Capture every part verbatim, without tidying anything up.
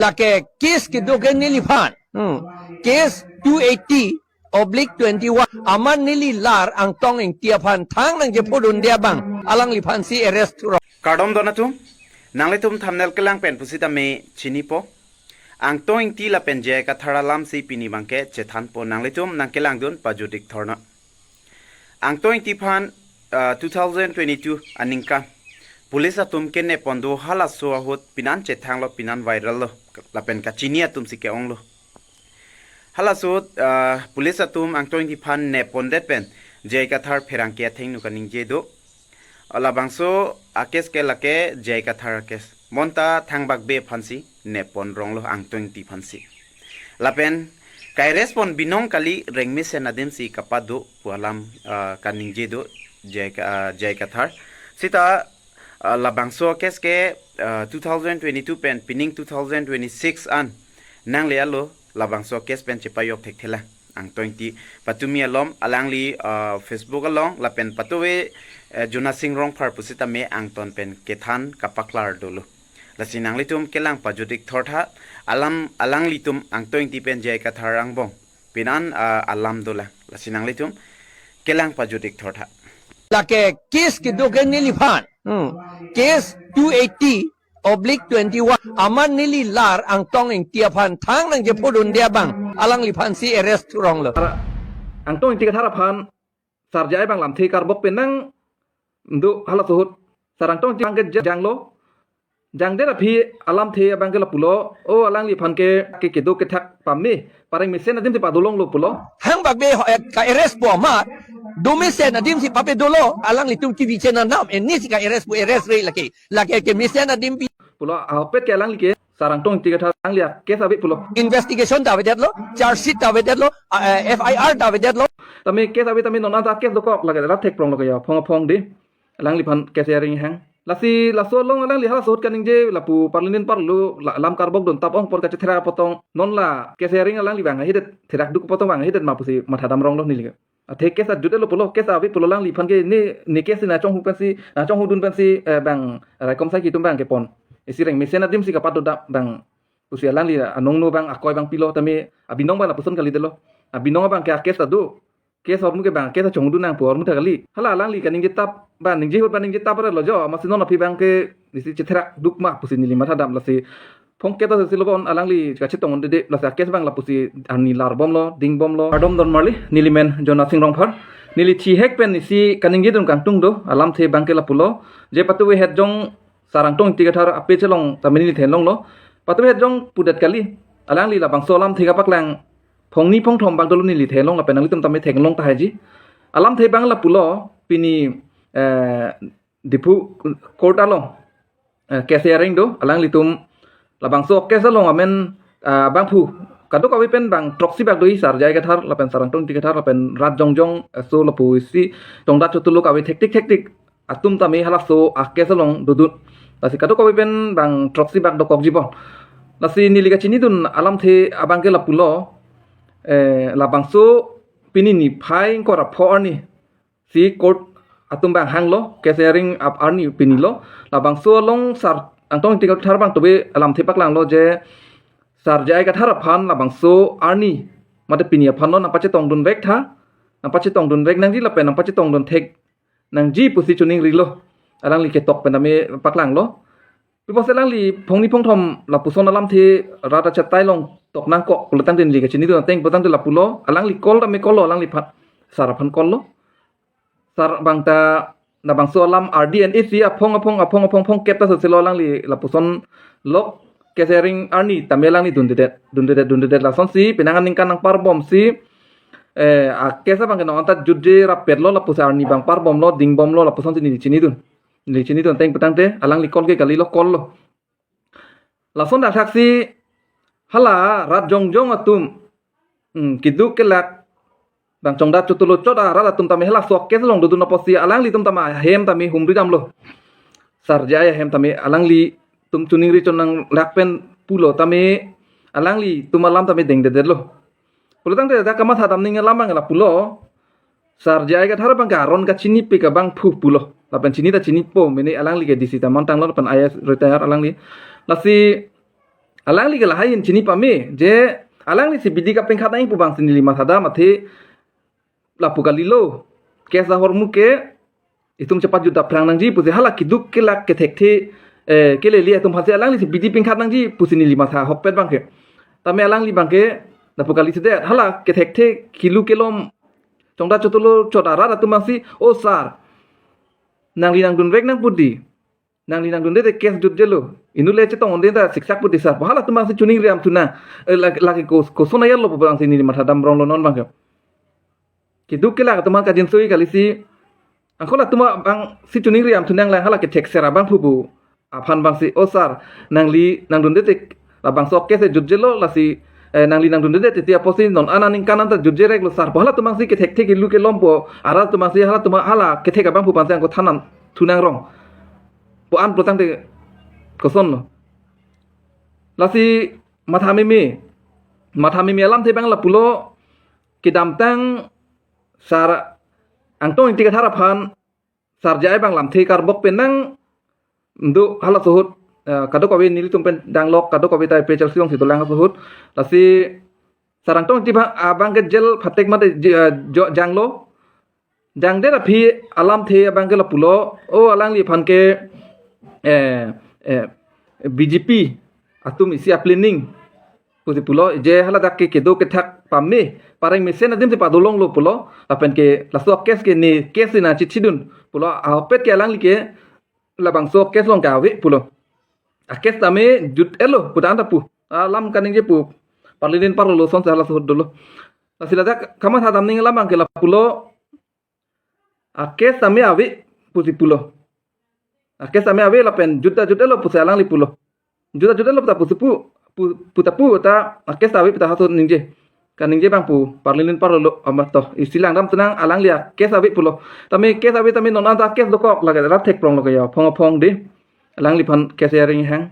Lake case kedo ke neliphan. Hmm. Case two eighty oblique twenty-one. Amat neli lar Angtong Ingti aphan thangnat jepho dunde abang alangliphan si arrest thurong. Kardom don atum, nanglitum thumbnail kelang pen pusitame chinipo. Angtong Ingti lapen J I Kathar alam si pini abangke chethanpo, nanglitum nangkelangdun pajut-ik thornang. Angtong Ingti aphan, ah, two thousand twenty-two aningkan police atum kenep pon do halaso ahut pinan chethanglo, pinan viral lo, lapen kachini atum si ke-onglo. Halaso ahut, ah, police atum Angtong Ingti aphan nep pondet pen J I Kathar pherangke athengno kaningje do. Labangso a-case ke lake J I Kathar a-case. Bonta thangbak be aphan si nep pon ronglo Angtong Ingti aphan si. Lapen ka-arrest pon binong kali, rengmesen adim si kapado pu alam, ah, kaningje do J I Ka-, ah, J I Kathar. Sita, ah, labangso case ke, ah, two thousand twenty-two pen pining two thousand twenty-six an nangle-alo labangso case pen chepajok thekthelang. Angtong Ingti patumi alom alangli, ah, Facebook along lapen patuve, eh, Jonasing Rongphar pusitame angton pen kethan kapaklar dolo. Lasi nanglitum kelang pajut-ik thortha, alam alanglitum Angtong Ingti pen J I Kathar angbong pinan, ah, alam dolang. Lasi nanglitum kelang pajut-ik thortha. Lake case kedo ke neliphan. Hmm. Case two eighty oblique twenty-one. Amat neli lar Angtong Ingti aphan thangnat jepho dunde abang alangliphan si arrest thuronglo. Angtong Ingti Kathar aphan Sar J I abang lamthe karbok pen nangdo halaso ahut. Sar Angtong Ingti abangke janglo. Jangdet aphi alamthe abangke lapulo, o alangliphan ke, ke kedo kethak pame, pareng mesen adim si padolonglo pulo. Thangbak be ho, eh, ka-arrest po amat, do mesen adim si pape dolo, alanglitum kibi chena nam, eh, ni si ka-arrest po, arrest re lake. Lake ke mesen adim pi. Pulo, ahokpet ke alangli ke, Sar Angtong Ingti Kathar alangli a-case ave pulo. Investigation ta avedetlo, charge sheet ta avedetlo, ah, eh, F I R ta avedetlo. Tame case ave tame non anta case dokok lake rat thek prong lo ke ya, phong phong de. Alangliphan case hearing hang. Lasi laso along alangli halaso ahut kaningje lapu parlinin parlo la-, lam karbok dun tap ong apor kachetherak apotong non la case hearing alangli abang ahidet therak duk apotong abang ahidet ma pusi mathadam ronglo neli ke. Athe case ajut-etlo pulo, case ave pulo alangliphan ke ne, ne case na chonghu pensi, na chonghu dun pensi, eh, bang raikom sai kitum abang kepon. Isi reng mesen adim si kapadodam abang pusi alangli anong no abang akoi abang pilo tame abinong abang lapuson kalidetlo. Abinong abang ke a-case ta do. Case ahormu ke abang case chonghu dun nangpo ahormu ta kali. Hala alangli kaningje tap abang ningje ahut abang ningje tap arlo jo. Masi non aphi abangke nisi chetherak duk ma pusi neli mathadam lasi. Phong keta sesi lo bon alangli kachetong dede lasi a-case abang lapusi arni larbomlo, dingbomlo. Kardom don marli, neli men Jonasing Rongphar. Neli thihek pen nisi kaningje dun kangtung do, alamthe abangke lapulo. Je patuve het jong Sar Angtong Ingti Kathar a-page along tame neli thenlonglo. Patuve het jong pudet kali. Alangli labangso alamthe kapaklang phongni phongthom bak dolo neli thenlong lapen nanglitum tame thenlong tahai ji. Alamthe abang lapulo pini, eh, Diphu court along, eh, case hearing do, alanglitum labangso case along amen, ah, abangphu kadokave pen bang throksi bak do-i Sar J I Kathar lapen Sar Angtong Ingti Kathar lapen rat jongjong, eh, so lapusi tongdat chotuluk ave thektik thektik atum tame halaso a-case along dodun. Lasi kadokave pen bang throksi bak dokok jibon. Lasi neli kachinidun alamthe abangke lapulo, eh, labangso pini niphai ingkoi ra pho arni si court atum abang hanglo, case hearing ap arni pinilo. Labangso along Sar Angtong Ingti Kathar abang tove alamthe paklanglo je Sar J I Kathar aphan labangso arni mate pini aphan lo nangpachetong dunvek tha, nangpachetong dunvek nangji lapen nangpachetong dun thek nangji pusi chuning rilo. Alangli ketok pen tame paklanglo. Pi pusi alangli phongni phongthom lapuson alamthe rat achetai along tok nangkok pulo tangte neli kachinidun ateng pulo tangte lapulo. Alangli call tame call lo alangliphan. Sar aphan call lo. Sar abang ta labangso alam R D and A si aphong aphong aphong aphong phongkep ta seselo alangli lapuson lok case hearing arni tame alangli dundedet dundedet dundedet lasonsi penang aningkan nangparbomsi, eh, a-case abang ke non anta jutje rappetlo lapusi arni abang parbomlo dingbomlo lapusonsi neli chinidun. Neli chinidun ateng pu tangte alangli call ke kalilo call lo. Lason dakthaksi hala rat jongjong atum, hmm, keduk kelak bang chongdat chotuluk chot arat atum tame halaso a-case along dodun apotsi alanglitum tame ahem tame humri damlo. Sar J I ahem tame alanglitum chuning ri chonang lak pen pulo tame alanglitum alam tame dengdedetlo. Pulo tangte dak kamathadam ning alam abang lapulo. Sar J I Kathar abang ke aron kachinipi ke abangphu pulo. Lapen chini ta chinipo mene alangli ke D C ta mantanglo lapen I A S retire alangli. Lasi Alangli ke lahai ahin chini pame, je alanglisi bidi kapengkhat nangji pu abangsi neli mathadam athe lapu kalilo. Case ahormu ke itum chepajut aphrang nangji pusi, hala keduk kelak kethekthe, eh, kelele atum aphansi alanglisi bidi pengkhat nangji pusi neli matha ahokpet abangke. Tame alangli abangke lapu kalisedet, hala kethekthe kelu kelom chongdat chotolo chot arat atum abangsi, "O sir, nangli nangdunvek nang pu dei. Nangli nangdunde te case jutjelo. Inut le chetong un'e ta siksak pu dei sir," pu halatum abangsi choningri damthu nang. Eh, lake, lake ko, koson ajatlo pu abangsi neli mathadam ronglo non abangke. Keduk kelak atum abang kajinso kalisi. Angko latum abangsi choningri damthu nanglang, hala kethekser abangphu pu aphan abangsi, "O sir, nangli nangdunde te labangso case jutjelo, lasi, eh, nangli nangdunde te titi apotsi non an aningkan anta jutjereklo sir," pu halatum abangsi kethekthe kelu kelom pu arat atum abangsi, halatum, hala kethek abangphu aphansi angko than damthu nang rong pu an pulotangte kosonlo. Lasi matha meme, matha meme alamthe abang lapulo, kedamtang sar Angtong Ingti Kathar aphan sar J I abang lamthe karbok pen nang do halaso ahut, eh, kadokave nelitum pen danglok, kadokave ta APHLC alongsi dolang halaso ahut. Lasi sar Angtong Ingti abang, abangke jail phatek mate j-, eh, jo-, janglo. Jangdet aphi alamthe abangke lapulo, "O alangliphan ke, eh, eh, BJP atum isi a-planning," pusi pulo, "je haladak ke kedo kethak pame, pareng mesen adimsi padolonglo," pulo, lapen ke laso case ke ne case na chichidun pulo, ahokpet ke alangli ke labangso case along ke ave pulo. A-case tame jut-etlo pu ta anta pu. Alam kaningje pu. Parlinin parlo sonsi halaso ahut dolo. Lasi ladak kamathadam ning alam abangke lapulo, "A-case tame ave," pusi pulo. "A-case tame ave lapen jut ta jut-etlo," pusi alangli pulo. "Jut ta jut-etlo," pu ta pusi pu, pu, pu ta pu ta, "A-case ta ave," pu ta halaso ningje. Kaningje abang pu, parlinin parlo amat to. Isi langdamthu nang, alangli a-case ave pulo. Tame case ave tame non anta case dokok lake rat thekpronglo ke ya, phong phong dei. Alangliphan case hearing hang.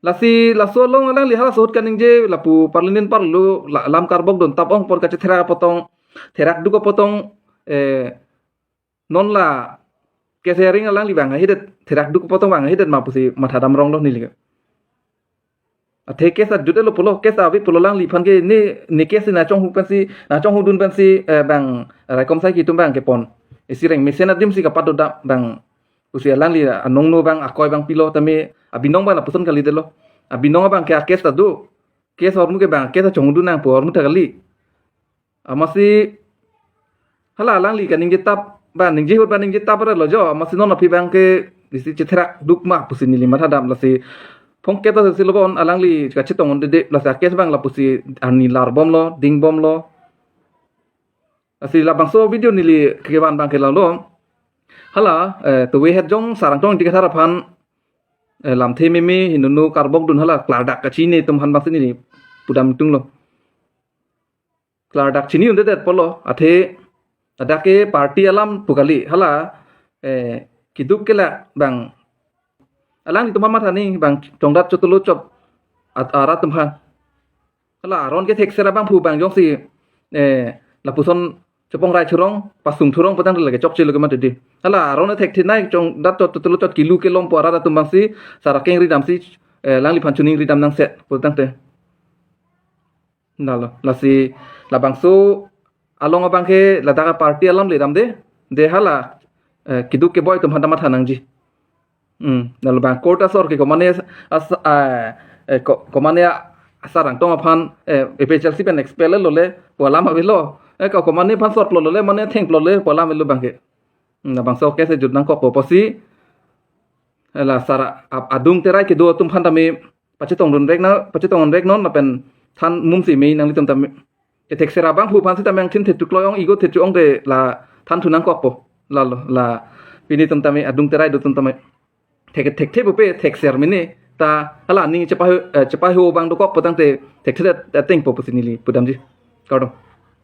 Lasi laso along alangli halaso ahut kaningje lapu parlinin parlo la-, lam karbok dun tap ong apor kachetherak apotong, therak duk apotong, eh, non la case hearing alangli vang ahidet, therak duk apotong vang ahidet ma pusi mathadam ronglo neli ke. Athe case ta jut-etlo pulo, case ta ave pulo, alangliphan ke ne, ne case na chonghu pensi, na chonghu dun pensi, eh, bang raikom saiki atum abangke pon. Isi reng mesen adimsi kapadodam abang pusi alangli anong no abang akoi abang pilo tame abinong abang lapuson kalidetlo. Abinong abangke a-case ta do. Case ahormu ke bang case ta chonghu dun nang pu ahormu ta kali. Amatsi hala alangli kaningje tap, ba ningje ahut ba ningje tap ra lo jo, amatsi non aphi abangke isi chetherak duk ma pusi neli mathadam. Lasi phong kep ta silo bon, alangli kachetong un'edet, lasi a-case abang lapusi arni larbomlo, dingbomlo. Lasi labangso video neli kevan abangke lalo. Hala, eh, tuwe het jong sar Angtong Ingti Kathar aphan, eh, lamthe meme hinunu karbok dun hala klardak kachini atum aphan abangsi neli pudam tunglo. Klardak chini un'edet pulo, athe ladak ke party alam pu kali, hala, eh, keduk kelak abang alanglitum amat hani abang chongdat chotolo chot at-, arat atum aphan. Hala aron kethekser abangphu abang jongsi, eh, lapuson chepongrai thurong, pasung thurong putangte lake chokchelo ke mati dei. Hala aron thekthe nai chongdat chot, chotolo chot kelu kelom pu arat atum abangsi sar akengri damsi, eh, alangliphan choningri dam nangset putangte. Lalo, lasi labangso along abangke ladak a-party alam le damde, de hala, eh, keduk keboi atum aphan ta matha nangji. Hmm, lalo abang court asor ke komane as-, ah, eh, ko-, komane a-, sar Angtong aphan, eh, APHLC pen expel lole pu alam avelo. Eh, ko-, komane aphan sor plot lole, mane theng plot lole pu alam avelo abangke. Hmm, labangso case jut nangkokpo pusi, eh, la sar a-, adung terai kedo atum aphan tame pachetong dunvek na, pachetong dunvek non lapen than mumsi me nanglitum tame. Kethekser abangphu aphansi tame angthin thetu kloi ong, ego thetu ong te la thanthu nangkokpo. Lalo, la pini atum tame, adung terai do atum tame. Thek, thekthe pupe, thekser mene ta hala ning chepahu, eh, chepahu abang dokok putangte thekthe atengpo pusi neli pudamji. Kardom.